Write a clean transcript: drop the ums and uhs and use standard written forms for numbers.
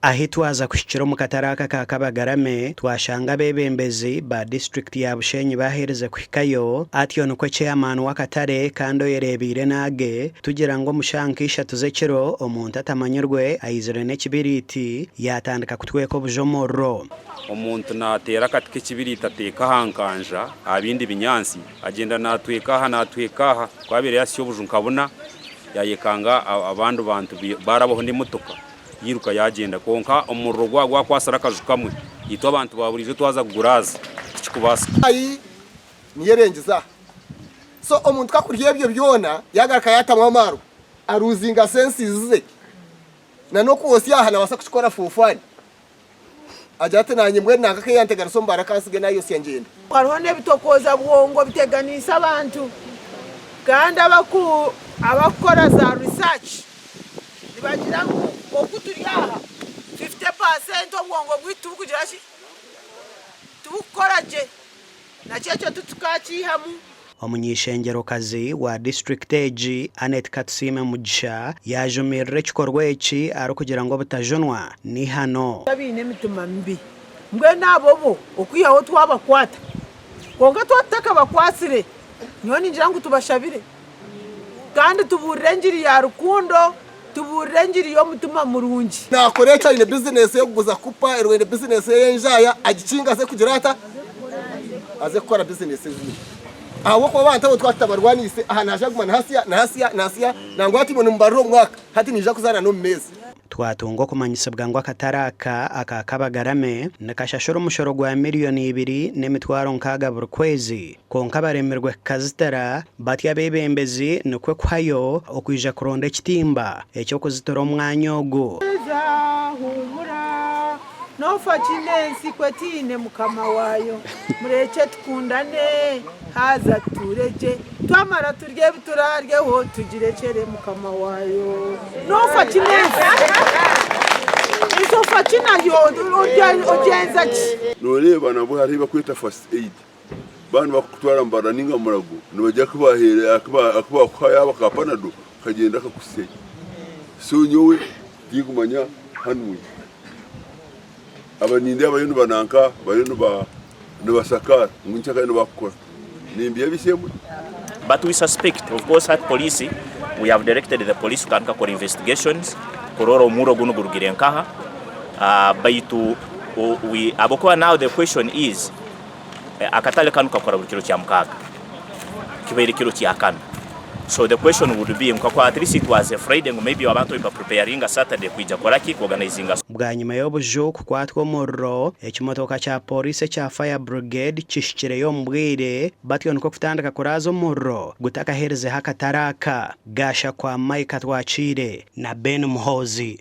Ahi twaza kuhikira omu katare aka ka Kabagarame, twashanga abeebembezi ba disiturikiti ya Bushenyi baaherize kuhikayo, atyo nikwo ceyamaani w'akatare kandi oyereebeire n'age, tugira ngu omu shaaha nka ishatu z'ekiro omuntu atamanyirwe aizire n'ekibiriiti yaatandika kutweka obuju omuriro. Omuntu naateera akati k'ekibiriiti ateeka aha nkanja aha bindi binyaatsi, agyenda naatweka aha naatweka aha, ku abaire yaasya obuju nka buna, yaayekanga abandi bantu baarabaho n'emotoka. Yairuka yaagyenda. Kwonka omuriro gwaba gwakwatsire akaju kamwe, itwe abantu ba buriijo twaza kuguraaza, tikikubaasika. Ayi niyo erengize aha. So omuntu ku akurya ebyo byona yagaruka yatamu amarwa aruzinga senses ze na n'okwotsya aha nabaasa kukikora for fun agira ati nanye mbwenu nanka keyanteganisa omu bara kansige nayotsya ngyende. Hariho n'ebitokooza bwongo biteganiise abantu kandi abakukora za research Nibagira ngu oku turi aha, 50% obwongo bwaitu tibukugira ki? Tibukukora gye. Nakyo ekyo titukakiihamu. Omuny'eishengerokazi wa disiturikiti egi, Annet Katusiime Mugisha yaajumirira ekikorwa eki arikugira ngu obutajunwa n'eihano. Abaine emitima mibi mbwenu abo bo okwihaho twabakwata kwonka twaba tutakabakwasire nyowe ningira ngu tubashabire. Kandi tubuurire engiri ya rukundo, tubuurire engiri y'omutima murungi. Naakora eki aine bizinesi y'okuguza kupa, aine bizinesi ye y'enjaaya, agikinga aze kugira ata? Aze kukora bizinesi ezindi. Ahabw'okuba abantu abo twaba tutabarwaniise, aha naija kuguma nahasya, nahasya, nahasya, nangwa hati imwe nimubarira omu mwaka, hati naija kuzaana n'omu meezi. Twatunga okumanyisibwa ngu akatare aka aka Kabagarame nikashashura omushoro gwa miriyoni ibiri n'emitwaro nkaaga buri kwezi kwonka baremirwe kukazitira batyo abeebembezi nikwo kuhayo okwija kuronda ekitimba eky'okuzitira omwanya ogu. Heza huumura, Noofa ki n'ensi ku etaine Mukama waayo? Murekye tukundane, haza tutuure gye, Twamara turye ebi turaaryeho, tugirekyere Mukama waayo. Noofa ki n'ensi? Ensi ofa ki nayo? Ogyenza ki? Nooreeba nabwo hariho ebi barikweta first aid. Baaba nibakukutwara Mbarara nainga Murago nibagira aku baheera aku bakuha yaaba ka panado kagyenda kakuhitsyayo. So nyowe tinkumanya hanuya. Aba nindeeba bariyo nibananka bariyo niba nibasakaara ngu nkyakare nibakukora. Nimbiha ebishe-emwe. But we suspect of course hati police we have directed the police kutandika kukora investigations kurora omurro gunu gurugire nkaha baitu we ahabw'okuba now the question is Akatare kanu kakora buri kiro kya mukaaga, kibaire kiro kya kana. So the question would be ngu kakuba at least it was a Friday ngu maybe abantu niba preparinga Saturday kwija kukora ki? Ku organizinga. Bwanyima y'obuju kukwatwa omuriro, ekimotoka kya Pooriisi ekya Fire Brigade kihikireyo omu bwire batyo nikwo kutandika kuraaza omuriro gutakaherizeho akatare aka. Gashakwa Micah Twakiire na Ben Muhoozi.